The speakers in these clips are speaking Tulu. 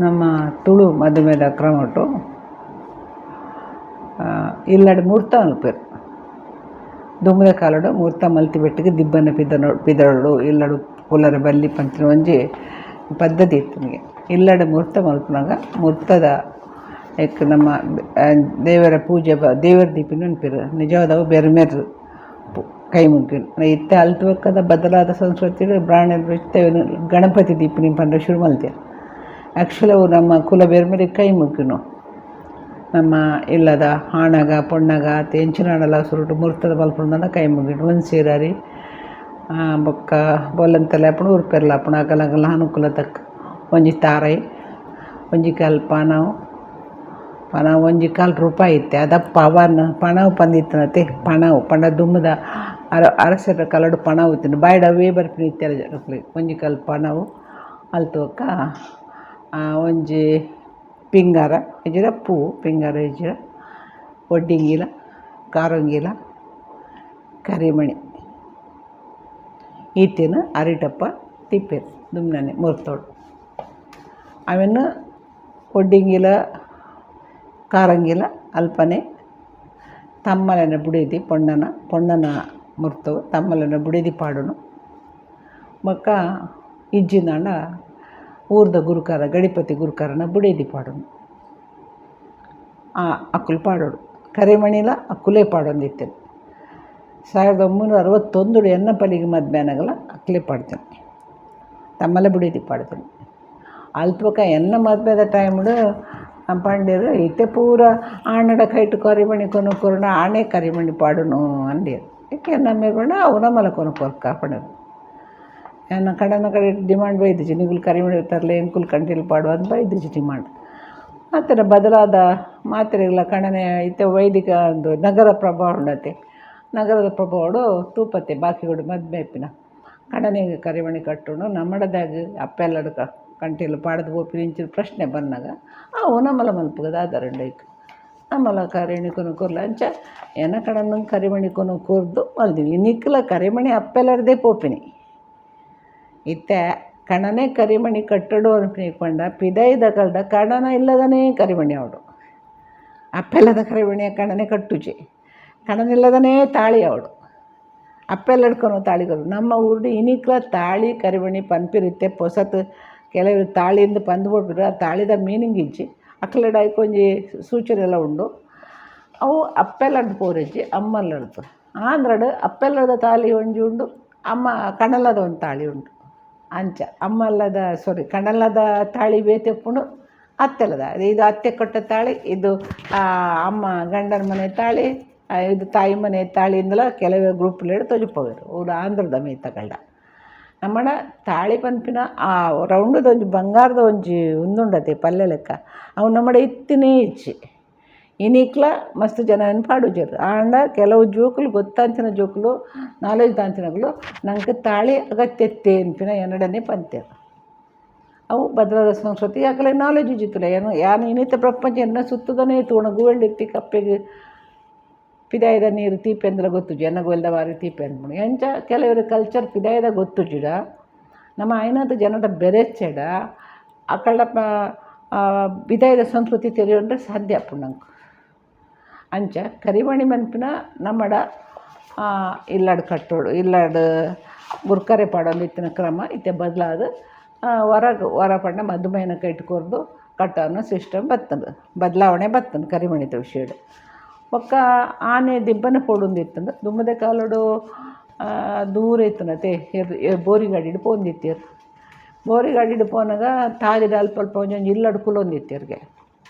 ನಮ್ಮ ತುಳು ಮದುಮೆದ ಕ್ರಮೊಟು ಇಲ್ಲಡ್ ಮೂರ್ತ ಮಲ್ಪುವೆರ್. ದುಂಬುದ ಕಾಲೊಡು ಮೂರ್ತ ಮಲ್ತಿ ಬೆಟ್ಟುಗು ದಿಬ್ಬನ ಪಿದಡೊಡು, ಇಲ್ಲಡ್ ಕುಲ್ಲರೆ ಬಲ್ಲಿ ಪನ್ಪಿನ ಒಂಜಿ ಪದ್ಧತಿ ಇತ್ತಿನಿಗೆ. ಇಲ್ಲಡ್ ಮೂರ್ತ ಮಲ್ಪುನಗ ಮೂರ್ತದ ಐಕ್ ನಮ್ಮ ದೇವೆರೆ ಪೂಜೆ, ದೇವೆರ್ ದೀಪಿನ ಪನ್ಪೆರ್. ನಿಜವಾದ್ ಅವು ಬೆರ್ಮೆರ್ ಕೈ ಮುಗ್ಗಿನ. ಇತ್ತೆ ಅಲ್ತ್ ಬೊಕ್ಕದ ಬದಲಾದ ಸಂಸ್ಕೃತಿಡ್ ಬ್ರಾಣೆರ್ ಇತ್ತೆ ಗಣಪತಿ ದೀಪಿನಿ ಪಂದ್ ಶುರು ಮಲ್ದೆರ್. ಆ್ಯಕ್ಚುಲಿ ಅವು ನಮ್ಮ ಕುಲ ಬೆರ್ಮೆರೆಗ್ ಕೈ ಮುಗ್ಗಿನವು. ನಮ್ಮ ಇಲ್ಲದ ಆಣಗ ಪೊಣ್ಣಗ ಅತ್ ಎಂಚಿನಾಂಡಲ ಸುರುಟು ಮುರ್ತದ ಮಲ್ಪುನಂಡ ಕೈ ಮುಗಿಂಡ್ ಒಂಜಿ ಸೇರ್ ಅರಿ ಬೊಕ್ಕ ಬೊಲಂತಲೆ ಆಪುಂಡು ಉರ್ಪೆರ್ಲ ಆಪುಂಡು. ಅಗಲ ಅಗಲ ಅನುಕೂಲ ತಕ್ಕ ಒಂಜಿ ತಾರಾಯಿ, ಒಂಜಿ ಕಾಲ್ ಪಣವು, ಪಣವು ಒಂಜಿ ಕಾಲ್ ರೂಪಾಯಿ ಇತ್ತೆ ಅದಪ್ಪ ಅವನ್ ಪಣವು ಪಂದಿತ್ತಿನತೆ. ಪಣವು ಪಂಡ ದುಂಬುದ ಅರಸರ ಕಾಲಡ್ ಪಣವು ಇತ್ತ್ಂಡ್. ಬಾಯಿಡ್ ಅವೇ ಬರ್ಪಿನ ಇತ್ತೆರ್ ಜನೊಕ್ಲೆಗ್. ಒಂಜಿ ಕಾಲ್ ಪಣವು ಅಲ್ತ್ ಬೊಕ್ಕ ಒಂಜಿ ಪಿಂಗಾರ ಇಜ್ಜಿಡ ಪೂ, ಪಿಂಗಾರ ಇಜ್ಜಿಡ ಒಡ್ಡಿಂಗಿಲ, ಕಾರೊಂಗಿಲ, ಕರಿಮಣಿ ಈತೆನ್ ಅರಿಟಪ್ಪ ತಿಪ್ಪೆರ್ ದುಂಬನೆ ಮುರ್ತೊಡು. ಅವೆನ್ ಒಡ್ಡಿಂಗಿಲ ಕಾರಂಗಿಲ ಅಲ್ಪನೆ ತಮ್ಮಲೆನ ಬುಡೆದಿ ಪೊಣ್ಣನ ಪೊಣ್ಣನ ಮುರ್ತೊ ತಮ್ಮಲೆನ ಬುಡೆದಿ ಪಾಡುನು. ಬೊಕ್ಕ ಇಜ್ಜಿಂದಾಂಡ ಊರ್ದ ಗುರುಕಾರ ಗಡಿಪತಿ ಗುರುಕಾರನ ಬುಡೆದಿ ಪಾಡುನು. ಅಕುಲು ಪಾಡೊಡು. ಕರಿಮಣಿಲ ಅಕುಲೇ ಪಾಡೊಂದಿತ್ತೆರ್. 1961ಡ್ ಎನ್ನ ಪಲಿಗೆ ಮದ್ಮೆ ಆನಗಲ ಅಕ್ಲೆ ಪಾಡ್ದೆರ್, ತಮ್ಮಲೆ ಬುಡೆದಿ ಪಾಡ್ದೆರ್. ಅಲ್ತ್ ಬೊಕ್ಕ ಎನ್ನ ಮದ್ಮೆದ ಟೈಮ್ಡ್ ಪಂಡೆರ್, ಇತ್ತೆ ಪೂರ ಆಣಡ ಕೈಟ್ ಕರಿಮಣಿ ಕೊನೊ ಕೊರ್ಂಡ ಆಣೆ ಕರಿಮಣಿ ಪಾಡುನು ಅಂದೆರ್. ಐಕ್ ಎನ್ನ ಅಮ್ಮೆರ್ ಪಂಡ ಅವು ನಮಲ ಕೊನೊ ಕೊರ್ಕ ಪಂಡೆರ್. ಎನ್ನ ಕಡೆನ ಕಡೆ ಡಿಮಾಂಡ್ ಬೈದಿಜಿ, ನಿಗುಲು ಕರಿಮಣಿ ತರ್ಲೆ ಎಂಕುಲು ಕಂಟೆಲ್ ಪಾಡುವ ಅಂದ್ ಬೈದಿಜಿ ಡಿಮಾಂಡ್. ಆ ಥರ ಬದಲಾದ ಮಾತೆರೆಗ್ಲ ಕಣನೆ ಇತ್ತೆ ವೈದಿಕ ಒಂದು ನಗರ ಪ್ರಭಾವ ಉಂಡತೆ. ನಗರದ ಪ್ರಭಾವಡು ತೂಪತೆ ಬಾಕಿಗುಡು ಮದ್ಮೆ ಆಪಿನ ಕಣನೆಗ್ ಕರಿಮಣಿ ಕಟ್ಟುನು ನಮ್ಮಡದಾಗ ಅಪ್ಪೆಲ್ಲಡ್ ಕಂಟೆಲ್ ಪಾಡ್ದ್ ಪೋಪಿನ ಇಂಚಿನ ಪ್ರಶ್ನೆ ಬನ್ನಗ ಅವು ನಮಲ ಮಲ್ಪುಗ ದಾದಾರ ಉಂಡು ಐಕ್ ನಮಲ ಕರಿಮಣಿ ಕೊನೊ ಕೊರ್ಲ. ಅಂಚ ಎನ್ನ ಕಣನ್ ಕರಿಮಣಿ ಕೊನೊ ಕೊರ್ದು ಮಲ್ದಿನಿ. ಇನಿಕ್ಲ ಕರಿಮಣಿ ಅಪ್ಪೆಲ್ಲರ್ದೇ ಪೋಪಿನಿ. ಇತ್ತೆ ಕಣನೆ ಕರಿಮಣಿ ಕಟ್ಟೊಡು ಪನ್ಪಿನ ಪಂಡ ಪಿದಯಿದಕಲ್ಡ ಕಣನ ಇಲ್ಲದನೇ ಕರಿಮಣಿ ಆವೊಡು. ಅಪ್ಪೆಲ್ಲದ ಕರಿಮಣಿ ಕಣನೆ ಕಟ್ಟುಜಿ. ಕಣನಿಲ್ಲದನೇ ತಾಳಿ ಆವೊಡು. ಅಪ್ಪೆಲ್ಲಡ್ ಕೊನೊ ತಾಳಿ ಕೊರು. ನಮ್ಮ ಊರುಡು ಇನಿಕ್ಲ ತಾಳಿ ಕರಿಮಣಿ ಪನ್ಪಿರಿತ್ತೆ. ಪೊಸತ್ ಕೆಲವೆರ್ ತಾಳಿಂದ್ ಪಂದ್ ಪೋಪೆರ್. ಆ ತಾಳಿದ ಮೀನಿಂಗ್ ಇಜ್ಜಿ. ಅಕ್ಲೆಡ ಐಕ್ ಒಂಜಿ ಸೂಚನೆಲ ಉಂಡು. ಅವು ಅಪ್ಪೆಲ್ಲಡ್ದ್ ಪೋರೆಜ್ಜಿ, ಅಮ್ಮಲ್ಲಡ್ದ್. ಆಂಧ್ರಡ್ ಅಪ್ಪೆಲ್ಲದ ತಾಳಿ ಒಂಜಿ ಉಂಡು, ಅಮ್ಮ ಕಣಲದ ಒಂಜಿ ತಾಳಿ ಉಂಡು. ಅಂಚ ಅಮ್ಮಲ್ಲದ ಸಾರಿ ಕಣಲದ ತಾಳಿ ಬೇತೆ ಉಪ್ಪುಂಡು, ಅತ್ತೆಲದ ಇದು ಅತ್ತೆ ಕೊಟ್ಟ ತಾಳಿ, ಇದು ಅಮ್ಮ ಗಂಡನ ಮನೆ ತಾಳಿ, ಇದು ತಾಯಿ ಮನೆ ತಾಳಿ ಇಂದಲ ಕೆಲವೇ ಗ್ರೂಪ್ಲೆಡ್ ತೋಜಿಪವೆರ್. ಊರು ಆಂಧ್ರದ ಮೈತಕಲ್ಡ. ನಮ್ಮಡ ತಾಳಿ ಪನ್ಪಿನ ಆ ರೌಂಡುದ ಒಂಜಿ ಬಂಗಾರದ ಒಂಜಿ ಉಂದುಂಡತೆ ಪಲ್ಯ ಲೆಕ್ಕ, ಅವು ನಮ್ಮಡ ಇತ್ತಿನೇ ಇಜ್ಜಿ. ಇನಿಕ್ಲ ಮಸ್ತ್ ಜನ ಪಾಡುಜೆರ್. ಆಂಡ ಕೆಲವು ಜೋಕುಲು ಗೊತ್ತಾಂತಿನ ಜೋಕುಲು, ನಾಲೆಜ್ ದಾಂತಿನಕುಲು ನಂಕ್ ತಾಳಿ ಅಗತ್ಯ ಇತ್ತೇ ಇನ್ಪಿನ ಎನ್ನಡನೆ ಪಂತೆರ್. ಅವು ಬದಲಾದ ಸಂಸ್ಕೃತಿ. ಅಕಲೆ ನಾಲೆಜ್ ಇಜ್ಜಿತ್ತುಲ. ಏನು ಯಾನ್ ಇನಿತ ಪ್ರಪಂಚ ಎನ್ನ ಸುತ್ತುದನೇ ತೂಣ ಗುವೆಲ್ಡ್ ಇತ್ತಿ ಕಪ್ಪೆಗ್ ಪಿದಾಯಿದ ನೀರು ತೀಪೆಂದ್ಲ ಗೊತ್ತುಜಿ, ಎನ್ನ ಗುವೆಲ್ದ ಬಾರಿ ತೀಪೆ ಅನ್ಪುಂಡು. ಎಂಚ ಕೆಲವೆರ್ ಕಲ್ಚರ್ ಪಿದಾಯಿದ ಗೊತ್ತುಜಿಡ ನಮ್ಮ ಆಯಿನಾತ್ ಜನಟ ಬೆರೆಚೆಡ ಅಕಲ್ಡ ಪಿದಾಯಿದ ಸಂಸ್ಕೃತಿ ತೆರಿಯೊಂಡ್ರೆ ಸಾಧ್ಯ ಆಪುಂಡು ನಂಕ್. ಅಂಚ ಕರಿಮಣಿ ಮನ್ಪಿನ ನಮ್ಮಡ ಇಲ್ಲಡ್ ಕಟ್ಟೊಡು, ಇಲ್ಲಡ್ ಗುರ್ಕಾರೆ ಪಾಡೊಂದಿತ್ತಿನ ಕ್ರಮ ಇತ್ತೆ ಬದಲಾದ್ ವರಗ್ ವರ ಪಂಡ ಮದುಮಯನ ಕೈಟ್ ಕೊರ್ದು ಕಟ್ಟೋನ ಸಿಸ್ಟಮ್ ಬತ್ತುಂಡು. ಬದಲಾವಣೆ ಬತ್ತುಂಡು ಕರಿಮಣಿತ ವಿಷಯಡ್. ಬೊಕ್ಕ ಆನೆ ದಿಬ್ಬನ ಪೋಡೊಂದಿತ್ತುಂಡು. ದುಂಬುದ ಕಾಲೊಡು ದೂರ ಇತ್ತುಂಡತೆ, ಬೋರಿ ಗಾಡಿಡ್ ಪೋವೊಂದಿತ್ತೆರ್. ಬೋರಿ ಗಾಡಿಡ್ ಪೋನಗ ತಾದಿಡ್ ಅಲ್ಪ ಅಲ್ಪ ಒಂಜೊಂಜಿ ಇಲ್ಲಡ್ ಕುಲ್ಲೊಂದಿತ್ತೆರ್ಗೆ.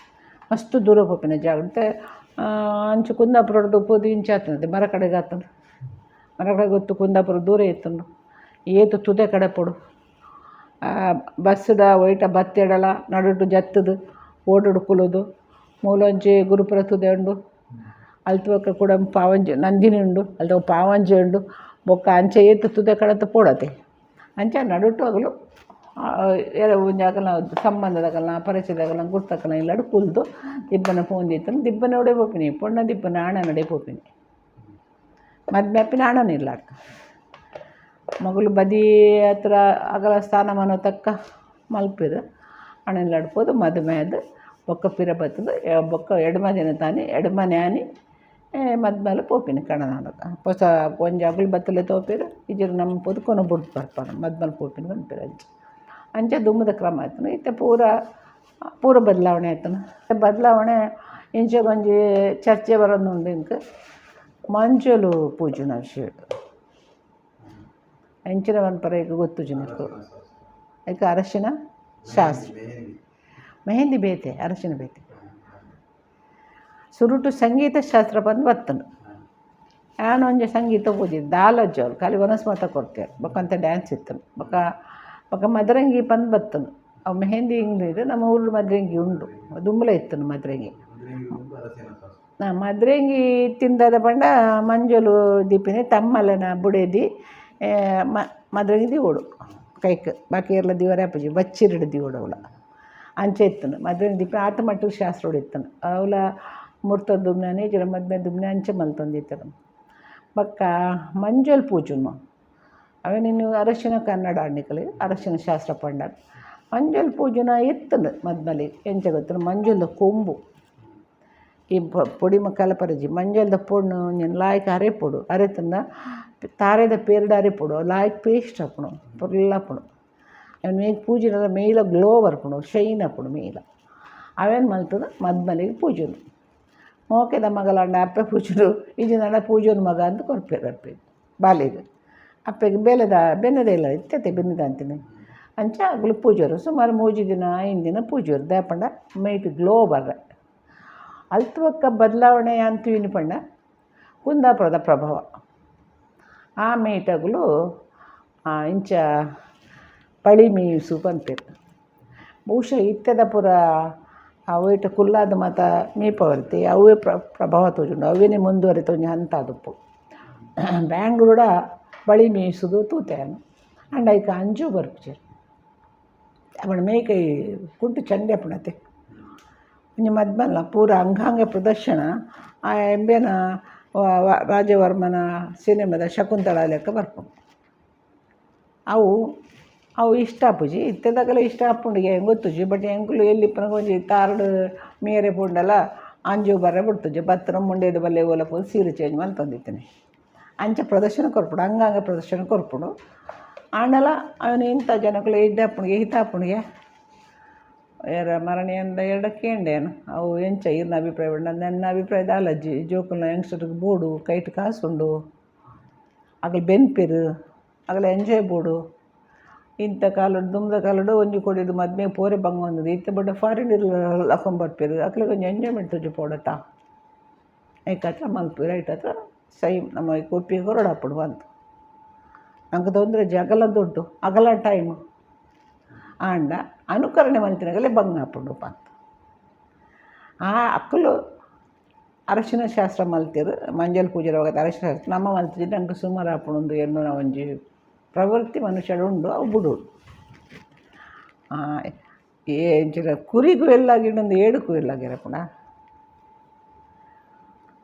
ಮಸ್ತ್ ದೂರ ಪೋಪಿನ ಜಾಗ ಇತ್ತೆ ಅಂಚ ಕುಂದಾಪುರಡ್ದು ಪೋದು ಇಂಚ ಆತುಂಡು ಮರಕಡೆಗ್ ಆತುಂಡು. ಮರಕಡೆ ಗೊತ್ತು ಕುಂದಾಪುರ ದೂರ ಇತ್ತುಂಡು. ಏತ್ ತುದೆ ಕಡಪೊಡು. ಬಸ್ಸುದ ಒಯಿಟ ಬತ್ತೆಡಲ ನಡುಟು ಜತ್ತುದು ಓಡೋಡು ಕುಲ್ಲುದು. ಮೂಲೊಂಜಿ ಗುರುಪುರ ತುದೆ ಉಂಡು. ಅಲ್ತ್ ಬೊಕ್ಕ ಕುಡ ಪಾವಂಜೆ ನಂದಿನಿ ಉಂಡು, ಅಲ್ತ ಪಾವಂಜೆ ಉಂಡು. ಬೊಕ್ಕ ಅಂಚ ಏತ್ ತುದೆ ಕಡತ್ ಪೋಡತೆ. ಅಂಚ ನಡುಟು ಅಕುಲು ಒಂಜಿ ಅಕಲ್ನ ಸಂಬಂಧದಕಲ್ನ ಪರಿಚಯದಕಲ್ನ ಗುರ್ತಕಲ್ನ ಇಲ್ಲಡ್ ಕುಲ್ದು ದಿಬ್ಬನ ಪೋವೊಂದಿತ್ತುಂಡು. ದಿಬ್ಬನೋಡೆ ಪೋಪಿನಿ, ಪೊಣ್ಣ ದಿಬ್ಬನ ಆಣನಡೆ ಪೋಪಿನಿ. ಮದ್ಮೆ ಆಪಿನ ಆಣನ ಇಲ್ಲಡ್. ಮೊಕುಲು ಬದಿ ಹತ್ರ ಅಗಲ ಸ್ಥಾನಮಾನ ತಕ್ಕ ಮಲ್ಪೆರ್. ಆಣನ ಪೋದು ಮದುಮೆ ಆದ್ ಬೊಕ್ಕ ಪಿರ ಬತ್ತುದು ಬೊಕ್ಕ ಎಡ್ಮ ದಿನ ತಾನಿ ಎಡ್ಮನೆ ಆನಿ ಮದ್ಮಲ್ ಪೋಪಿನಿ ಕಣನಾಡದ ಪೊಸ ಒಂಜಿ ಅಗುಲು ಬತ್ತಲೆ ತೋಪೆರ್ ಇಜ್ಜಿಡ ನಮ ಪೋದು ಕೊನೊ ಬುಡ್ದು ಬರ್ಪರ್ ಮದ್ಮಲ್ ಪೋಪಿನಿ ಪನ್ಪೆರ್ ಅಂಚ ಅಂಚ ದುಂಬುದ ಕ್ರಮ ಇತ್ತ್ಂಡ್. ಇತ್ತೆ ಪೂರ ಪೂರ ಬದಲಾವಣೆ ಆತುಂಡು. ಬದಲಾವಣೆ ಇಂಚಗೊಂಜಿ ಚರ್ಚೆ ಬರೊಂದುಂಡು ಎಂಕ್ ಮಂಜೊಲು ಪೂಜುನ ವಿಷಯಡ್ ಎಂಚಿನ ಪನ್ಪೆರ್ ಎಂಕ್ ಗೊತ್ತುಜ್ಜಿ ನಿಕ್ಕ್. ಐಕ್ ಅರಶಿನ ಶಾಸ್ತ್ರ, ಮೆಹಂದಿ ಬೇತೆ, ಅರಶಿನ ಬೇತೆ. ಸುರುಟು ಸಂಗೀತ ಶಾಸ್ತ್ರ ಪಂದ್ ಬತ್ತುಂಡು. ಯಾನ್ ಒಂಜಿ ಸಂಗೀತ ಪೂಜೆ ದಾಲ ಜೋಲು ಖಾಲಿ ವನಸ್ ಮಾತ ಕೊರ್ತೆರ್. ಬೊಕ ಒಂತೆ ಡ್ಯಾನ್ಸ್ ಇತ್ತುಂಡು. ಬೊಕ ಬೊಕ ಮದರಂಗಿ ಪಂದ್ ಬತ್ತುಂಡು. ಅವು ಮೆಹಂದಿ ಇಂಗ್ಲೀಡ್ ನಮ್ಮ ಊರುಡು ಮದರಂಗಿ ಉಂಡು, ದುಂಬುಲ ಇತ್ತುಂಡು ಮದರಂಗಿ. ಮದರಂಗಿ ತಿಂದದ ಪಂಡ ಮಂಜೊಲು ದೀಪಿನಿ ತಮ್ಮಲೆನ ಬುಡೆದಿ ಮದರಂಗಿ ದೀವೊಡು ಕೈಕ್, ಬಾಕಿ ಏರ್ಲ ದೀವರೆ ಆಪುಜಿ, ಬಚ್ಚಿರೆಡ್ ದೀವೊಡು ಅವ್ಲ. ಅಂಚ ಇತ್ತುಂಡು ಮದರಂಗಿ ದೀಪಿನ ಆತ್ ಮಟ್ಟಿಗೆ ಶಾಸ್ತ್ರೊಡು ಇತ್ತುಂಡು. ಅವ್ಲ ಮುರ್ತ ದುಮ್ನಾನಿ ಇಜ್ಜಿಡ ಮದ್ಮೆ ದುಮ್ನೆ ಅಂಚ ಮಲ್ತೊಂದಿತ್ತೆರ್. ಬೊಕ್ಕ ಮಂಜೊಲು ಪೂಜುನು ಅವೆನ್ ಅರಶಿನ ಕನ್ನಡ ಆಂಡ್ ಅರಶಿನ ಶಾಸ್ತ್ರ ಪಂಡ ಮಂಜೊಲು ಪೂಜುನ ಇತ್ತುಂಡು ಮದ್ಮಲಿ. ಎಂಚ ಗೊತ್ತುಂಡು, ಮಂಜೊಲ್ದ ಕೊಂಬು ಈ ಪೊಡಿ ಕಲಪರಜಿ ಮಂಜೊಲ್ದ ಪೊಣ್ಣು ಒಂಜಿ ಲಾಯ್ಕ್ ಅರೆಪೊಡು, ಅರೆತುಂಡ ತಾರೆದ ಪೇರ್ಡ್ ಅರೆಪೊಡು, ಲಾಯ್ಕ್ ಪೇಸ್ಟ್ ಆಪುಂಡು, ಪೊರ್ಲಾಪುಂಡು. ಅವೆನ್ ಮೇಯ್ಕ್ ಪೂಜಿನಗ ಮೇಯ್ಲ ಗ್ಲೋ ಬರ್ಪುಂಡು, ಶೈನ್ ಆಪುಂಡು ಮೇಯ್ಲ. ಅವೆನ್ ಮಲ್ತುದು ಮದ್ಮಲಿಗ್ ಪೂಜುನು. ಮೋಕೆದ ಮಗಲಾಂಡ ಅಪ್ಪೆ ಪೂಜುನು, ಇಜ್ಜಿಂದಾಂಡ ಪೂಜುನು ಮಗ ಅಂದ್ ಕೊರ್ಪೆರ್ ಅಪ್ಪೆಗ್ ಬಾಲೆಗ್. ಅಪ್ಪೆಗ್ ಬೇಲೆದ ಬೆನ್ನೆದ ಇಲ್ಲ ಇತ್ತತೆ ಬೆನ್ನಿದಾಂತಿನಿ ಅಂಚ ಅಗುಲು ಪೂಜುವೆರ್. ಸುಮಾರು ಮೂಜಿ ದಿನ ಐನ್ ದಿನ ಪೂಜುವೆರ್, ದಾಯೆ ಪಂಡ ಮೈಟ್ ಗ್ಲೋ ಬರ್ರೆ. ಅಲ್ತ್ ಬೊಕ್ಕ ಬದಲಾವಣೆ ಯಾನ್ ತೂಯಿನಿ ಪಂಡ ಕುಂದಾಪುರದ ಪ್ರಭಾವ. ಆ ಮೈಟ್ ಅಗುಲು ಇಂಚ ಪಳಿ ಮೀಸು ಪನ್ಪೆರ್. ಬಹುಶಃ ಇತ್ತೆದ ಪೂರ ಅವೇಟ್ ಕುಲ್ಲಾದ್ ಮಾತ ಮೀಪವರ್ತಿ ಅವೇ ಪ್ರಭಾವ ತೋಜುಂಡು, ಅವೇನೇ ಮುಂದುವರಿತ ಒಂಜಿ ಹಂತ ಆದುಪ್ಪು. ಬ್ಯಾಂಗ್ಳೂರ್ಡ ಬಳಿ ಮೀಸುದು ತೂತೆ ಯಾನ್, ಆಂಡ ಐಕ್ ಅಂಜು ಬರ್ಪುಜೆರ್. ಆಪುಂಡು ಮೇಕೈ ಕುಂಟು ಚಂಡಿ ಆಪುಂಡತೆ ಒಂಜಿ ಮದ್ಮಲ್ಲ ಪೂರ ಅಂಗಾಂಗ ಪ್ರದರ್ಶನ. ಆ ಎಂಬೆನ ರಾಜವರ್ಮನ ಸಿನಿಮಾದ ಶಕುಂತಳ ಲೆಕ್ಕ ಬರ್ಪುಂಡು. ಅವು ಅವು ಇಷ್ಟ ಆಪುಜಿ ಇತ್ತೆದಕಲೆ ಇಷ್ಟ ಆಪುಂಡು ಗೊತ್ತುಜಿ. ಬಟ್ ಎಂಕುಲು ಎಲ್ಲಿ ಇಪ್ಪುನಗ ಒಂಜಿ ತಾರ್ಡ್ ಮೇರೆ ಪೋಂಡಲ ಅಂಜು ಬರ್ರೆ ಬುಡ್ತುಜಿ, ಬತ್ತನ ಮುಂಡೇದು ಬಲ್ಲೆ ಓಲ ಪೋದು ಸೀರೆ ಚೇಂಜ್ ಮಲ್ತೊಂದಿತ್ತಿನಿ. ಅಂಚ ಪ್ರದರ್ಶನ ಕೊರ್ಪುಂಡು, ಅಂಗಾಂಗ ಪ್ರದರ್ಶನ ಕೊರ್ಪುಂಡು. ಆಂಡಲ ಅವನು ಇಂಥ ಜನಕುಲು ಎಡ್ಡೆ ಆಪುಂಡುಗೆ ಹಿತ ಆಪುಂಡುಗೆ ಏರ ಮರಣೆಯಿಂದ ಎರಡ ಕೇಂಡೇನು ಅವು ಎಂಚ ಇರ್ನ ಅಭಿಪ್ರಾಯ ಪಂಡ ನನ್ನ ಅಭಿಪ್ರಾಯ ದಾಲಜ್ಜಿ ಜೋಕುಲ್ನ ಯಂಗ್ಸ್ಟರ್ಗೆ ಬೋಡು ಕೈಟ್ ಕಾಸುಂಡು, ಅಗಲು ಬೆನ್ಪೆರ್, ಅಗಲ ಎಂಜಾಯ್ ಬೋಡು. ಇಂಥ ಕಾಲಡ್ ದುಂಬುದ ಕಾಲಡ್ ಒಂಜಿ ಕೊಡಿಡ್ ಮದ್ಮೆ ಪೋರೆ ಬಂಗ ಒಂದುದು ಇತ್ತೆ ಬೊಡ್ಡ ಫಾರಿನ್ ಲಕೊಂಬರ್ಪೆರ್, ಅಕ್ಲೆಗ್ ಒಂಜಿ ಎಂಜಾಯ್ಮೆಂಟ್ ತೋಜಿ ಪೋಡತ್ತ ಐಕಾತ್ರ ಮಲ್ಪುವೆರ್. ಐಟಾತ್ರ ಸೈ ನಮ್ಮ ಒಪ್ಪಿಗೆ ಕೊರೊಡಾಪುಂಡು ಪಂದ್ ನಂಗೆ ತೊಂದರೆ ಅಗಲ ದುಡ್ಡು ಅಗಲ ಟೈಮ್ ಆಂಡ ಅನುಕರಣೆ ಮಲ್ತಿನಗಲೆ ಬಂಗ ಆಪುಂಡು ಪಂದ್. ಆ ಅಕುಲು ಅರಶಿನ ಶಾಸ್ತ್ರ ಮಲ್ತೆರ್, ಮಂಜಲ್ ಪೂಜೆ ಅರಶಿನ ಶಾಸ್ತ್ರ ನಮ್ಮ ಮಲ್ತಿಜಿ, ನಂಗೆ ಸುಮಾರು ಆಪುಂಡು ಎನ್ನುನ ಒಂಜಿ ಪ್ರವೃತ್ತಿ ಮನುಷ್ಯಡ್ ಉಂಡು, ಅವು ಬುಡೋಡು. ಎಂಚಿನ ಕುರಿಗೂ ಎಲ್ಲಾಗಿಡೊಂದು ಏಡುಕು ಎಲ್ಲಾಗಿರಪುಂಡ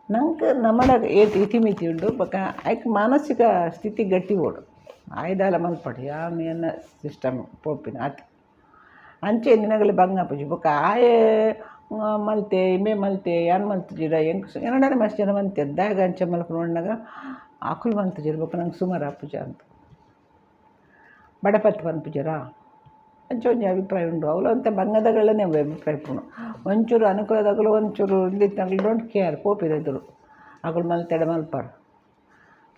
ನಂಗೆ ನಮ್ಮಡ ಏತ್ ಇತಿಮಿತಿ ಉಂಡು. ಬೊಕ ಐಕ್ ಮಾನಸಿಕ ಸ್ಥಿತಿ ಗಟ್ಟಿ ಬೋಡು, ಆಯ್ದಾಲ ಮಲ್ಪಡಿ ಯಾನ್ ಎನ್ನ ಸಿಸ್ಟಮ್ ಪೋಪಿನ ಆತೆ. ಅಂಚೆ ನಿನಗಲ ಬಂಗ ಆಪುಜಿ. ಬೊಕ ಆಯೆ ಮಲ್ತೆ ಇಂಬೆ ಮಲ್ತೆ ಯಾನ್ ಮಲ್ತಿಜಿಡ ಎಂಕ್ ಎನಡನೆ ಮಸ್ತ್ ಜನ ಮಲ್ತೆರ್ ದಾಯೆಗ್ ಅಂಚ ಮಲ್ಪುನು ಪನ್ನಗ ಅಕುಲು ಮಲ್ತಿಜೆರ್ ಬೊಕ ನಂಗೆ ಸುಮಾರು ಆಪುಜ ಅಂದ್ ಬಡಪತ್ತ್ ಪನ್ಪುಜೆರಾ ಅಂಚ ಒಂಜಿ ಅಭಿಪ್ರಾಯ ಉಂಡು. ಅವ್ಲು ಒಂತೆ ಬಂಗದಗಳನ್ನೇ ಅಭಿಪ್ರಾಯ ಇಪ್ಪುನು, ಒಂಚೂರು ಅನುಕೂಲದಕುಲು ಒಂಚೂರು ಉಂದಿತ್ತಂಗ್ಲು don't care ಪೋಪೆರ್ ಎದುರು ಅಕುಲು ಮಲ್ತೆಡ ಮಲ್ಪರ್.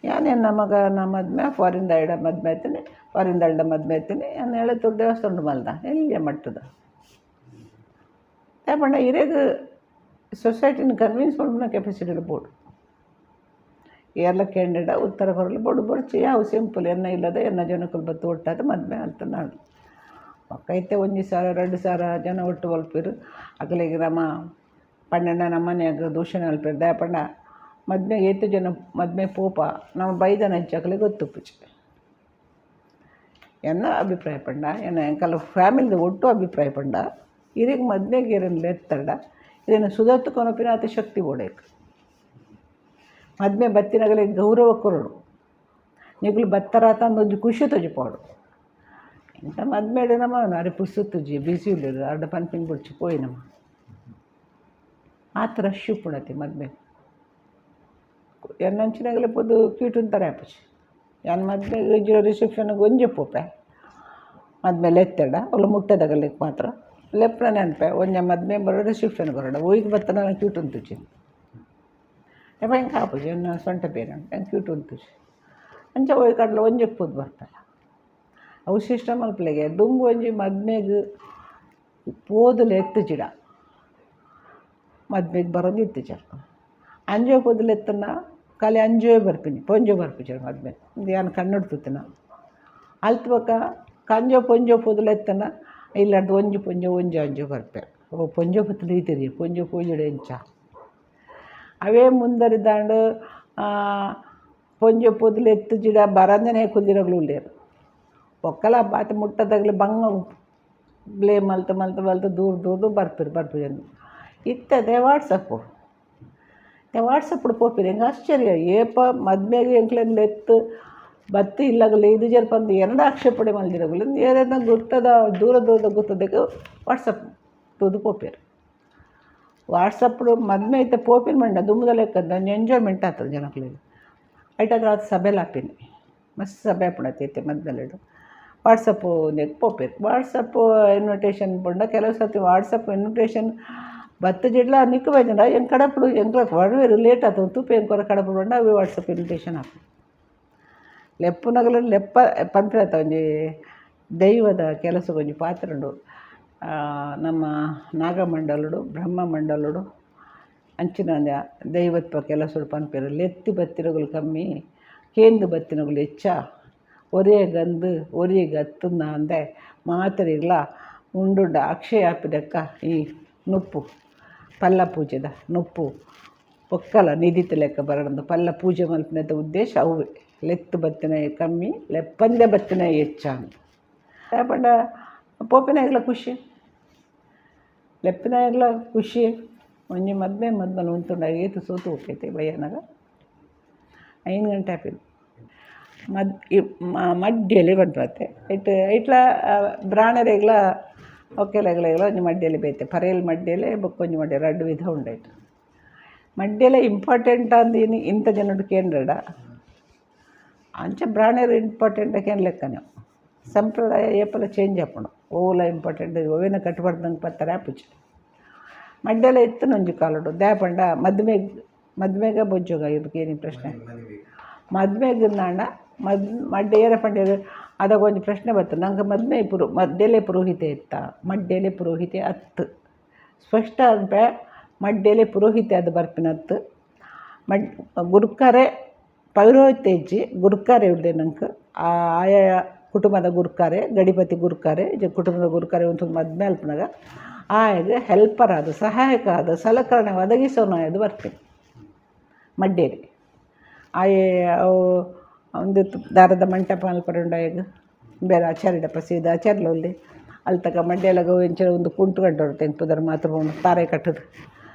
ಯಾನ್ ಎನ್ನ ಮಗನ ಮದ್ಮೆ ಫಾರಿನ್ ದಾಯಡ ಮದ್ಮೆ ಆಯ್ತಿನಿ, ಫಾರಿನ್ ದಾಲ್ಡ ಮದ್ಮೆ ಆಯ್ತಿನಿ. ಯಾನ್ ಎಳತ್ತೂರು ದೇವಸ್ಥಾನಡ್ ಮಲ್ದ ಎಲ್ಯ ಮಟ್ಟದ. ದಾಯೆ ಪಂಡ ಇರೆಗ್ ಸೊಸೈಟಿನ್ ಕನ್ವಿನ್ಸ್ ಮಲ್ಪುನ ಕೆಪಾಸಿಟಿ ಬೋಡು. ಏರ್ಲ ಕೇಂಡೆಡ ಉತ್ತರ ಕೊರಲು ಬೋಡು ಬೊರ್ಚಿ ಯಾವು ಸಿಂಪಲ್ ಎನ್ನ ಇಲ್ಲದ ಎನ್ನ ಜನಕುಲು ಬತ್ತು ಒಟ್ಟಾದ್ ಮದ್ಮೆ ಮಲ್ತ್ ನಾಂಡ್. ಬೊಕ್ಕ ಇತ್ತೆ 1000 2000 ಜನ ಒಟ್ಟು ಮಲ್ಪೆರ್ ಅಕಲೆಗ್ ನಮ ಪಂಡಂಡ ನಮ್ಮನೆಗ್ ದೂಷಣೆ ಮಲ್ಪೆರ್. ದಾಯೆ ಪಂಡ ಮದ್ಮೆಗ್ ಏತ್ ಜನ ಮದ್ಮೆ ಪೋಪ ನಮ ಬೈದನಂಚ ಅಕಲೆಗ್ ಗೊತ್ತುಪ್ಪುಜಿ. ಎನ್ನ ಅಭಿಪ್ರಾಯ ಪಂಡ ಎನ್ನ ಎಂಕಲ್ನ ಫ್ಯಾಮಿಲಿದ ಒಟ್ಟು ಅಭಿಪ್ರಾಯ ಪಂಡ ಇರೆಗ್ ಮದ್ಮೆಗ್ ಏರೆನ್ ಲೆತ್ತರ್ಡ ಇರೆನ್ ಸುದತ್ತು ಕೊನೊಪಿನಾತ್ ಶಕ್ತಿ ಬೋಡೈಕ್. ಮದ್ಮೆ ಬತ್ತಿನಗಲೆಗ್ ಗೌರವ ಕೊರೊಡು, ನಿಕುಲು ಬತ್ತರಾತ ಅಂದ್ ಒಂಜಿ ಖುಷಿ ತೋಜಿಪಾವೊಡು. ಇಂತ ಮದ್ಮೆಡ್ ನಮ ಅರೆ ಪುರ್ಸೊತ್ತುಜಿ, ಬಿಸಿ ಉಲ್ಲೆರ್, ಅರ್ಡ ಪನ್ಪಿನ ಬೊಡ್ಚಿ ಪೋಯಿ ನಮ. ಆತ್ ರಶ್ ಉಪ್ಪುಂಡತೆ ಮದ್ಮೆ. ಎನ್ನಂಚಿನಗಲೆ ಪೋದು ಕ್ಯೂಟ್ ಉಂತಾರೆ ಆಪುಜಿ. ಯಾನ್ ಮದ್ಮೆಗ್ ಇಜ್ಜಿಡ ರಿಸೆಪ್ಷನ್ಗ್ ಒಂಜೆ ಪೋಪೆ. ಮದ್ಮೆ ಲೆತ್ತೆಡ ಅವ್ಲು ಮುಟ್ಟದಗಲೆಗ್ ಮಾತ್ರ ಲೆಪ್ಪುನ ನೆನಪೆ. ಒಂಜೆ ಮದ್ಮೆ ಬರೋಡು, ರಿಸೆಪ್ಷನ್ ಬರೋಡು, ಒಯ್ಕ್ ಬತ್ತನ ಕ್ಯೂಟ್ ಉಂತುಜಿ. ಏಪ ಎಂಕ್ ಆಪುಜಿ, ಎನ್ನ ಸೊಂಟ ಬೇನೆ ಉಂಟು, ಎಂಕ್ ಕ್ಯೂಟ್ ಉಂತುಜಿ. ಅಂಚ ಒಯ್ ಕಡಲ ಒಂಜೆಕ್ ಪೋದು ಬರ್ಪೆಲ. ಅವು ಸಿಸ್ಟಮ್ ಮಲ್ಪಲೆಗೆ. ದುಂಬು ಒಂಜಿ ಮದ್ಮೆಗ್ ಪೋದು ಲೆತ್ತುಜಿಡ ಮದ್ಮೆಗ್ ಬರೋಂದು ಇತ್ತುಜೆರ್. ಅಂಜೋ ಪೋದು ಲೆತ್ತುಂಡ ಖಾಲಿ ಅಂಜೋವೆ ಬರ್ಪಿನಿ, ಪೊಂಜೊ ಬರ್ಪುಜೆರ್ ಮದ್ಮೆ. ಉಂದು ಯಾನ್ ಕಣ್ಣುಡ್ ತೂತಿನ. ಅಲ್ತ್ ಬೊಕ್ಕ ಕಂಜೋ ಪೊಂಜೊ ಪೋದು ಲೆತ್ತುಂಡ ಇಲ್ಲಡ್ದ್ ಒಂಜಿ ಪೊಂಜೊ ಒಂಜಿ ಅಂಜೋ ಬರ್ಪೆರ್. ಓ ಪೊಂಜೊ ಬತ್ತುಂಡ ಈತೆರಿಯೆ, ಪೊಂಜೊ ಪೋಜಿಡ ಎಂಚ. ಅವೇ ಮುಂದರಿದಾಂಡ್ ಪೊಂಜೊ ಪೋದು ಲೆತ್ತುಜಿಡ ಬರಂದನೆ ಕುಲ್ದಿನಗುಲು ಉಲ್ಲೆರ್. ಬೊಕ್ಕಲ ಬಾತ್ ಮುಟ್ಟದಗ್ಲು ಬಂಗ ಬ್ಲೇಮ್ ಮಲ್ತ್ ಮಲ್ತ್ ಮಲ್ತ್ ದೂರ ದೂರ ಬರ್ಪೆರ್ ಬರ್ಪುಜೆಂದ್. ಇತ್ತೆ ವಾಟ್ಸಪ್ಪು, ವಾಟ್ಸಪ್ಪುಡು ಪೋಪೆರ್. ಎಂಕ್ ಆಶ್ಚರ್ಯ, ಏಪ ಮದ್ಮೆಗ್ ಎಂಕ್ಲೆನ್ ಲೆತ್ತ್ ಬತ್ತ್ ಇಲ್ಲಗಲು ಇದುಜೆರ್ ಪಂದ್ ಎನ್ನಡ ಆಕ್ಷೇಪಣೆ ಮಲ್ದಿನಗುಲು ಏರೆನ ಗುರ್ತದ ದೂರ ದೂರದ ಗುರ್ತದಗ್ ವಾಟ್ಸಪ್ ತೂದು ಪೋಪೆರ್. ವಾಟ್ಸಪ್ಪುಡು ಮದ್ಮೆ ಇತ್ತೆ ಪೋಪಿನ ಪಂಡ ದುಂಬುದ ಲೆಕ್ಕದ ಒಂಜಿ ಎಂಜಾಯ್ಮೆಂಟ್ ಆತದ ಜನಕ್ಲೆಗ್. ಐಟಾತ್ರ ಆತ್ ಸಭೆಲ ಆಪಿನಿ, ಮಸ್ತ್ ಸಭೆ ಆಪುಂಡತೆ ಇತ್ತೆ ಮದ್ಮೆಲೆಡ್. ವಾಟ್ಸಪ್ಪು ಉಂದೆಕ್ ಪೋಪೆರ್. ವಾಟ್ಸಪ್ಪು ಇನ್ವಿಟೇಷನ್ ಪಂಡ ಕೆಲವು ಸರ್ತಿ ವಾಟ್ಸಪ್ ಇನ್ವಿಟೇಷನ್ ಬತ್ತಜಿಡ್ಲ ನಿಕ್ಕ್ ಬೈದ್ಂಡ ಎಂಕ್ ಕಡಪುಡು, ಎಂಕ್ಲ ಬರುವೆರ್ ಲೇಟ್ ಆತುಂಡು ತೂಪೆ ಎಂಕ್ ಒರ ಕಡಪುಡು ಪಂಡ ಅವೆ ವಾಟ್ಸಪ್ ಇನ್ವಿಟೇಷನ್ ಆಪುಂಡು. ಲೆಪ್ಪುನಗಲ ಲೆಪ್ಪ ಪನ್ಪಿನತ ಒಂಜಿ ದೈವದ ಕೆಲಸಗೊಂಜಿ ಒಂಜಿ ಪಾತ್ರ ಉಂಡು. ನಮ್ಮ ನಾಗಮಂಡಲಡು ಬ್ರಹ್ಮಮಂಡಲಡು ಅಂಚಿನ ಒಂಜಿ ದೈವತ್ವ ಕೆಲಸೊಡು ಪನ್ಪೆರ್. ಲೆತ್ತಿ ಬತ್ತಿನಗುಲು ಕಮ್ಮಿ, ಕೇಂದ್ ಬತ್ತಿನಗುಲು ಹೆಚ್ಚ. ಒರೇ ಗಂದು ಒರೇ ಗತ್ತುಂದ ಅಂದೆ ಮಾತೆರಿಗ್ಲ ಉಂಡುಂಡ ಅಕ್ಷಯ ಆಪಿದಕ್ಕ ಈ ನುಪ್ಪು ಪಲ್ಲ ಪೂಜೆದ ನುಪ್ಪು ಬೊಕ್ಕಲ ನಿಧಿತ ಲೆಕ್ಕ ಬರೊಂದು ಪಲ್ಲ ಪೂಜೆ ಮಲ್ಪಿನದ ಉದ್ದೇಶ ಅವುವೆ. ಲೆತ್ತು ಬತ್ತಿನ ಕಮ್ಮಿ, ಲೆಪ್ಪಂದೆ ಬತ್ತಿನ ಹೆಚ್ಚ ಅಂದ್. ದಾಯೆ ಪಂಡ ಪೋಪಿನಾಗ್ಲ ಖುಷಿ, ಲೆಪ್ಪಿನಾಗ್ಲ ಖುಷಿ. ಒಂಜಿ ಮದ್ಮೆ ಮದ್ಮಲ್ ಉಂತುಂಡ ಏತ್ ಸೋತು ಪೋಪೈತೆ ಬಯ್ಯನಗ 5 ಗಂಟೆ ಆಪಿನಿ. ಮದ್ ಮಡ್ಯೆಲೆ ಪನ್ಪತೆ ಐಟ್ ಐಟ್ಲ ಬ್ರಾಣೆರೆಗ್ಲ ಒಕ್ಕೆಲಗ್ಲೆಗ್ಲ ಒಂಜಿ ಮಡ್ಯೆಲೆ ಬೇತೆ, ಪರೇಲ್ ಮಡ್ಯೆಲೆ ಬೊಕ್ಕೊಂಜಿ ಮಡ್ಯೆಲೆ ರಡ್ಡ್ ವಿಧ ಉಂಡು ಐಟ್. ಮಡ್ಯೆಲೆ ಇಂಪಾರ್ಟೆಂಟ್ ಅಂದ್ ಇನಿ ಇಂತ ಜನೊಡು ಕೇಂದ್ರಡ ಅಂಚ ಬ್ರಾಣೆರ್ ಇಂಪಾರ್ಟೆಂಟ್ ಕೇನ್ ಲೆಕ್ಕನೆ. ಸಂಪ್ರದಾಯ ಏಪಲ ಚೇಂಜ್ ಆಪುಂಡು, ಒವುಲ ಇಂಪಾರ್ಟೆಂಟ್ ಒವ್ವೇನ ಕಟ್ಟುಪಾಡ್ದಂಗೆ ಪತ್ತರೆ ಆಪುಜಿ. ಮಡ್ಯೆಲೆ ಇತ್ತುಂಡು ಒಂಜಿ ಕಾಲೊಡು. ದಾಯೆ ಪಂಡ ಮದ್ಮೆಗ್ ಮದ್ಮೆಗ ಬೊಜ್ಜೊಗ ಇರ್ ಕೇನಿ ಪ್ರಶ್ನೆ. ಮದ್ಮೆಗ್ ಇಂದಾಂಡ ಮಡ್ಡೆ ಏರ ಪಂಡೆರ್ ಅದಗ ಒಂಜಿ ಪ್ರಶ್ನೆ ಬರ್ತದೆ. ನಂಗೆ ಮದ್ಮೆ ಮಡ್ಯೆಲೆ ಪುರೋಹಿತೆ ಇತ್ತ, ಮಡ್ಯೆಲೆ ಪುರೋಹಿತೆ ಅತ್ತು ಸ್ಪಷ್ಟ ಅನ್ಪೆ. ಮಡ್ಯೆಲೆ ಪುರೋಹಿತೆ ಅದು ಬರ್ಪಿನತ್ತು ಮಡ್ ಗುರ್ಕಾರೆ ಪೌರೋಹಿತ್ಯ ಇಜ್ಜಿ, ಗುರ್ಕಾರೆ ಉಲ್ಲೆ ನಂಗೆ. ಆಯಾಯ ಕುಟುಂಬದ ಗುರ್ಕಾರೆ, ಗಡಿಪತಿ ಗುರ್ಕಾರೆ, ಕುಟುಂಬದ ಗುರ್ಕಾರೆ ಒಂದು ಮದ್ಮೆ ಅಲ್ಪನಾಗ ಆಯಗ್ ಹೆಲ್ಪರ್ ಆದ, ಸಹಾಯಕ ಆದ, ಸಲಕರಣೆ ಒದಗಿಸೋನು ಅದು ಬರ್ತೀನಿ ಮಡ್ಡೇರಿ. ಆಯೆ ಅವು ಒಂದು ದಾರದ ಮಂಟಪ ಮಲ್ಪರೆ ಆಯಗ್ ಬೇರೆ ಆಚಾರ್ಯಡಪ್ಪ ಸೀದಾ ಆಚಾರ್ಯ ಉಲ್ಲೆ ಅಲ್ಲಿ ತಕ ಮಡ್ಯೆಲಗ ಇಂಚ ಒಂದು ಕುಂಟು ಕಟ್ಟೋರು ಪುದರ್ ಮಾತ್ರ ತಾರೆ ಕಟ್ಟದು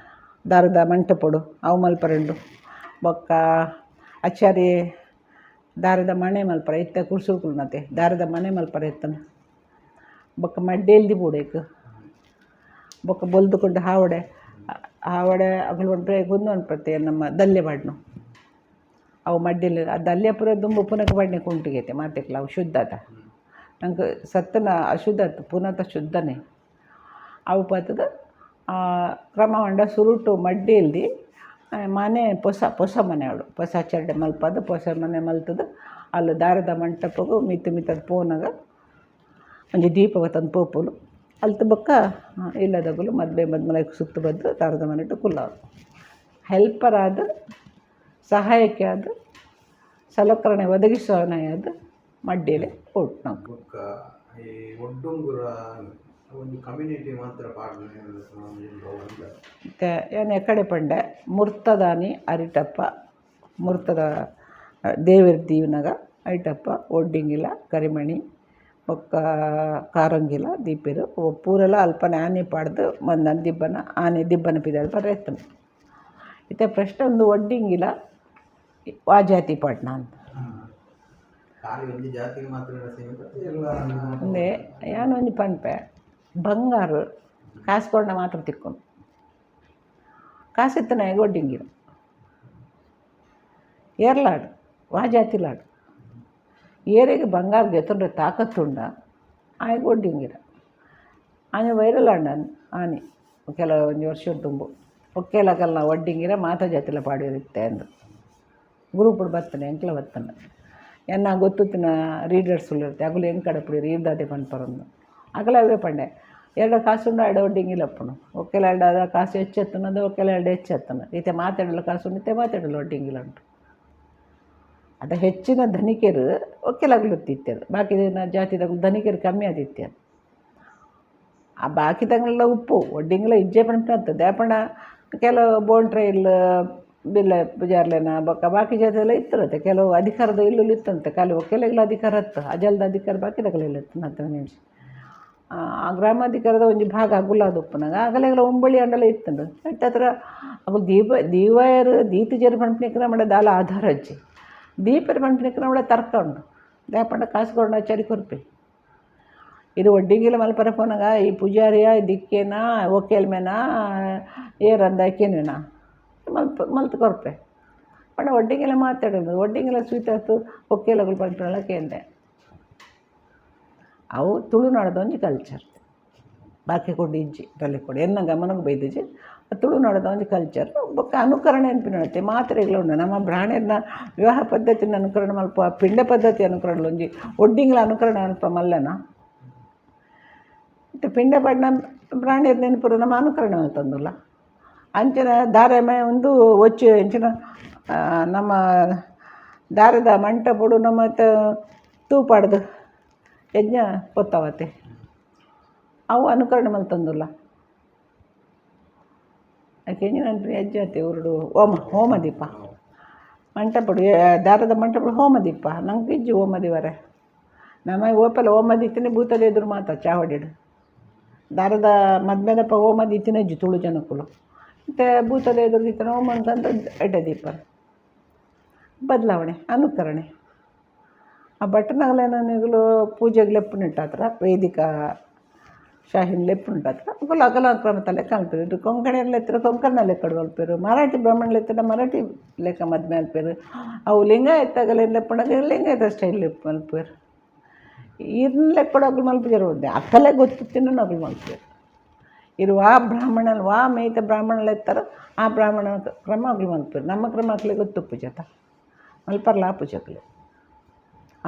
ದಾರದ ಮಂಟಪೊಡು ಅವು ಮಲ್ಪರೆ. ಬೊಕ್ಕ ಆಚಾರಿ ದಾರದ ಮಣೆ ಮಲ್ಪರೆ ಇತ್ತೆ ಕುರ್ಸುಕುಲ್ನತೆ ದಾರದ ಮನೆ ಮಲ್ಪರೆ ಇತ್ತನ. ಬೊಕ್ಕ ಮಡ್ಡೇಲ್ದಿ ಬೋಡೇಕ್ ಬೊಕ್ಕ ಬೊಲ್ದುಕೊಂಡು ಹಾವಡೆ ಹಾವಡೆ ಅಗಲು ಪನ್ಪೆ ಗುಂದು ಅನ್ಪತೆ ನಮ್ಮ ದಲ್ಯ ಪಾಡ್ನು ಅವು ಮಡ್ಡಿಲ್ ಆ ದಲ್ಯ ಪೂರ ದುಂಬು ಪುನಕ್ ಪಾಡ್ನೆ ಕುಂಟುಗೈತೆ ಮಾತೆಕ್ಲ ಅವು ಶುದ್ಧ ಆತ. ನಂಗೆ ಸತ್ತನ ಅಶುದ್ಧ ಆತು, ಪುನತ ಶುದ್ಧನೇ. ಅವು ಪತ್ತದ ಕ್ರಮ ಪಂಡ ಸುರುಟು ಮಡ್ಡಿಲ್ದಿ ಮನೆ ಪೊಸ ಪೊಸ ಮನೆ ಅವಳು ಪೊಸ ಚರಡೆ ಮಲ್ಪದು ಪೊಸ ಮನೆ ಮಲ್ತದು ಅಲ್ಲಿ ದಾರದ ಮಂಟಪಗು ಮಿತ್ತು ಮಿತ್ತದ ಪೋನಾಗ ಒಂಜಿ ದೀಪ ತಂದು ಪೋಪುಲು. ಅಲ್ತ ಬೊಕ್ಕ ಇಲ್ಲದಗುಲು ಮದ್ಮೆ ಮದ್ಮಲೆ ಸುತ್ತು ಬದ್ದು ದಾರದ ಮನೆಟ್ ಕುಲ್ಲವರು. ಹೆಲ್ಪರ್ ಆದ, ಸಹಾಯಕ್ಕೆ ಆದ, ಸಲಕರಣೆ ಒದಗಿಸೋನಾದ ಮಡ್ಡಿಲೆ ಪೋಟ್ ನಂಗೆ. ಬೊಕ್ಕ ಈ ಒಡ್ಡುಂಗುರ ಒಂಜಿ ಕಮ್ಯುನಿಟಿ ಮಾತ್ರ ಪಾಡ್ನೆ. ಮತ್ತು ಯಾನ್ ಎಕಡೆ ಪಂಡೆ ಮುರ್ತದಾನಿ ಅರಿಟಪ್ಪ ಮುರ್ತದ ದೇವೆರ್ ದೀವನಗ ಐಟಪ್ಪ ಒಡ್ಡಿಂಗಿಲ ಕರಿಮಣಿ ಬೊಕ್ಕ ಕಾರಂಗಿಲ ದೀಪೆರ್ ಪೂರೆಲ ಅಲ್ಪನೆ ಆನೆ ಪಾಡ್ದು ಮಂದನ್ ದಿಬ್ಬನ ಆನೆ ದಿಬ್ಬನ ಪಿದಾಡ್ ಬರೆತ್ತನು. ಇತ್ತೆ ಪ್ರಶ್ನೆ ಒಂದು ಒಡ್ಡಿಂಗಿಲ ವಾ ಜಾತಿ ಪಾಡ್ನ ಅಂತ. ಖಾಲಿ ಒಂಜಿ ಜಾತಿಗೆ ಮಾತ್ರ ಸೀಮಿತ ಎಲ್ಲ. ಅಂದೆ ಯಾನ್ ಒಂಜಿ ಪನ್ಪೆ, ಬಂಗಾರ ಕಾಸು ಕೊರ್ಂಡ ಮಾತ್ರ ತಿಕ್ಕುನು. ಕಾಸು ಇತ್ತನಾಯಗ್ ಒಡ್ಡಿಂಗಿರ ಏರ್ಲಾಡ್ ವಾ ಜಾತಿಲಾಡ್ ಏರೆಗ್ ಬಂಗಾರ ಗೆತೊಂಡ್ರೆ ತಾಕತ್ತುಂಡ ಆಯಗ್ ಒಡ್ಡಿಂಗಿರ. ಆನೆ ವೈರಲ್ ಆಂಡ ಆನಿ ಕೆಲವು ಒಂಜಿ ವರ್ಷ ದುಂಬು ಒಕ್ಕೆಲಕಲ್ನ ಒಡ್ಡಿಂಗಿರ ಮಾತ ಜಾತಿಲ ಪಾಡ್ಯೆರ್ ಇತ್ತೆ ಅಂದ್ ಗ್ರೂಪುಡು ಬತ್ತನೆ ಎಂಕ್ಲ ಬತ್ತಂಡ. ಎನ್ನ ಗೊತ್ತುತ್ತಿನ ರೀಡರ್ಸ್ ಉಲ್ಲೆರ್, ಅಕುಲು ಎಂಕ್ ಕಡಪುಡಿಯೆರ್ ಈರ್ ದಾದೆ ಪನ್ಪರಂದು. ಅಕುಲು ಅವೇ ಪಂಡೆ, ಏರ್ಡ ಕಾಸುಂಡು ಆಯಡ ಒಡ್ಡಿಂಗಿಲ ಉಪ್ಪುಂಡು, ಒಕ್ಕೆಲ ಆಂಡ ಕಾಸು ಹೆಚ್ಚೆತ್ತುಂಡು, ಒಕ್ಕೆಲ ಆಂಡ ಹೆಚ್ಚೆತ್ತುಂಡು, ಇತ್ತೆ ಮಾತೆಡಲ ಕಾಸುಂಡು, ಇತ್ತೆ ಮಾತೆಡಲ ಒಡ್ಡಿಂಗಿಲ ಉಂಟು. ಅದ ಹೆಚ್ಚಿನ ಧನಿಕೆರ್ ಒಕ್ಕೆಲಕುಲು ಇತ್ತಿತ್ತೆರ್, ಬಾಕಿದ ಜಾತಿದಕುಲು ಧನಿಕೆರ್ ಕಮ್ಮಿ ಆದಿತ್ತೆರ್. ಆ ಬಾಕಿದಂಗಲ ಉಪ್ಪು ಒಡ್ಡಿಂಗಿಲ ಇಜ್ಜೆ ಪನ್ಪಿನತ್ತು ದಾಯೆ ಕೆಲವು ಬೋಂಟ್ರೆ ಇಲ್ಲ್ ಬಿಲ್ಲ ಪೂಜಾರ್ಲೆನ ಬೊಕ್ಕ ಬಾಕಿ ಜಾತಿದೆಲ್ಲ ಇತ್ತಿರುತ್ತೆ. ಕೆಲವು ಅಧಿಕಾರದ ಇಲ್ಲುಲು ಇತ್ತಂತೆ, ಖಾಲಿ ಒಕ್ಕೆಲೆಗ್ಲ ಅಧಿಕಾರ ಇತ್ತು, ಅಜಲ್ದ ಅಧಿಕಾರ ಬಾಕಿದಕಲೆಲ್ಲ ಇತ್ತು. ಹತ್ತು ನಿಮಿಷ ಆ ಗ್ರಾಮಾಧಿಕಾರದ ಒಂಜಿ ಭಾಗ ಅಗುಲಾದ್ ಉಪ್ಪುನಗ ಅಗಲೆಗ್ಲ ಉಂಬಳಿ ಅಂಡಲ ಇತ್ತುಂಡು. ಐತ ಹತ್ರ ಅಕುಲು ದೀಪ ದೀವಯರ್ ದೀತಿಜೆರ್ ಪನ್ಪಿನಕ್ಕೆ ನಮ್ಮಡ ದಾಲ ಆಧಾರ ಇಜ್ಜಿ. ದೀಪೆರ್ ಪನ್ಪಿನಕ್ಕೆ ನಮ್ಮಡ ತರ್ಕ ಉಂಡು. ದಾಯೆ ಪಂಡ ಕಾಸು ಕೊರ್ಂಡ ಚರಿ ಕೊರ್ಪೆ. ಇದು ಒಡ್ಡಿಂಗಿಲ ಮಲ್ಪರೆ ಪೋನಗ ಈ ಪೂಜಾರಿಯ ದಿಕ್ಕೇನ ಒಕ್ಕೆಲ್ಮೆನ ಏರಂದ ಕೇನುವೆನಾ ಮಲ್ಪ ಮಲ್ತ್ ಕೊರ್ಪೆ. ಪಂಡ ಒಡ್ಡಿಂಗಿಲ ಮಾತಾಡೋದು ಒಡ್ಡಿಂಗಿಲ ಸ್ವೀತಾತು ಒಕ್ಕೆಲಗುಲು ಪನ್ಪಿನಲ ಕೇಂದೆ. ಅವು ತುಳುನಾಡ್ದ ಒಂಜಿ ಕಲ್ಚರ್, ಬಾಕಿ ಕೊಡು ಇಜ್ಜಿ ಬಲೆ ಕೊಡು ಎನ್ನ ಗಮನಕ್ಕೆ ಬೈದಿಜಿ. ತುಳುನಾಡ್ದ ಒಂಜಿ ಕಲ್ಚರ್ ಬೊಕ್ಕ ಅನುಕರಣೆ ಅನ್ಪಿನತೆ ಮಾತ್ರೆಗಳು ಉಂಡು. ನಮ್ಮ ಬ್ರಾಣೆರ್ನ ವಿವಾಹ ಪದ್ಧತಿನ ಅನುಕರಣೆ ಮಲ್ಪ, ಪಿಂಡ ಪದ್ಧತಿ ಅನುಕರಣೆ ಒಂಜಿ ಒಡ್ಡಿಂಗ್ಲ ಅನುಕರಣೆ ಮಲ್ಪ ಮಲ್ಲನ ಇತ್ತೆ ಪಿಂಡ ಪಾಡ್ನ ಬ್ರಾಣೆರ್ ನೆನಪುರು ನಮ್ಮ ಅನುಕರಣೆ ಮಲ್ತೊಂದುಲ್ಲ. ಅಂಚಿನ ದಾರೆಮೆ ಒಂದು ಒಚ್ಚು ಎಂಚಿನ ನಮ್ಮ ದಾರದ ಮಂಟಪೊಡು ನಮ್ಮ ತೂಪಾಡ್ದು ಯಜ್ಞ ಪೊತ್ತವತೆ ಅವು ಅನುಕರಣೆ ಮಲ್ತೊಂದುಲ್ಲ. ಐಕ್ ಎಂಚಿನ ಪನ್ಪಿನಿ ಯಜ್ಞ ಉರುಡು ಹೋಮ ಹೋಮ ದೀಪ ಮಂಟಪೊಡು ದಾರದ ಮಂಟಪೊಡು ಹೋಮ ದೀಪ. ನಂಗೆ ಇಜ್ಜಿ ಹೋಮ ದೀವರೆ. ನಮ್ಮ ಓಪೆಲ ಹೋಮ ದೀತಿನಿ ಭೂತದ ಎದುರು ಮಾತ ಚಾವಡಿಡ್. ದಾರದ ಮದ್ಮೆದಪ್ಪ ಹೋಮ ದೀತಿನ ಇಜ್ಜಿ ತುಳು ಜನಕುಲು. ಮತ್ತು ಭೂತದ ಎದುರು ದೀತನ ಹೋಮ ಅಂತಂದು ಎಡ್ಡೆ ದೀಪ. ಬದಲಾವಣೆ ಅನುಕರಣೆ. ಆ ಭಟ್ನಗಲೆನ ನಿಗುಲು ಪೂಜೆಗ್ ಲೆಪ್ಪುನಿಟ್ಟಾತ್ರ ವೇದಿಕ ಶಾಹಿನ್ ಲೆಪ್ಪುನಿಟ್ಟಾತ್ರ ಅಕುಲು ಅಕಲ ಕ್ರಮತ ಲೆಕ್ಕ ಮಲ್ಪೆರ್. ಕೊಂಕಣಿಯರ್ ಲೆತ್ತರ ಕೊಂಕಣ ಲೆಕ್ಕಡ್ ಮಲ್ಪೆರ್, ಮರಾಠಿ ಬ್ರಾಹ್ಮಣ ಲೆತ್ತಡ ಮರಾಠಿ ಲೆಕ್ಕ ಮದ್ಮೆ ಮಲ್ಪೆರ್, ಅವು ಲಿಂಗಾಯತಗಲೆನ್ ಲೆಪ್ಪುನಗ ಲಿಂಗಾಯತ ಸ್ಟೈಲ್ ಲೆಪ್ಪು ಮಲ್ಪೆರ್. ಇರ್ನ ಲೆಕ್ಕಡ್ ಅಕುಲು ಮಲ್ಪುಜೆರ್, ಅಕಲೆ ಗೊತ್ತಿತ್ತಿನ ಅಕುಲು ಮಲ್ಪುವೆರ್. ಇರು ವಾ ಬ್ರಾಹ್ಮಣನ್ ವಾ ಮೇಯ್ತ ಬ್ರಾಹ್ಮಣ ಲೆತ್ತರ ಆ ಬ್ರಾಹ್ಮಣನ ಕ್ರಮ ಅಕುಲು ಮಲ್ಪೆರ್. ನಮ್ಮ ಕ್ರಮ ಅಕ್ಲೆಗ್ ಗೊತ್ತುಪ್ಪುಜತ ಮಲ್ಪರ್ಲ ಆಪುಜಿ ಅಕ್ಲು.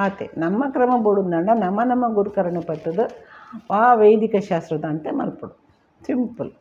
ಆತೆ ನಮ್ಮ ಕ್ರಮ ಬೋಡುಂದಂಡ ನಮ್ಮ ನಮ್ಮ ಗುರುಕರಣ ಪತ್ತುದು ಆ ವೈದಿಕ ಶಾಸ್ತ್ರದ ಅಂತೆ ಮಲ್ಪೊಡು, ಸಿಂಪಲ್.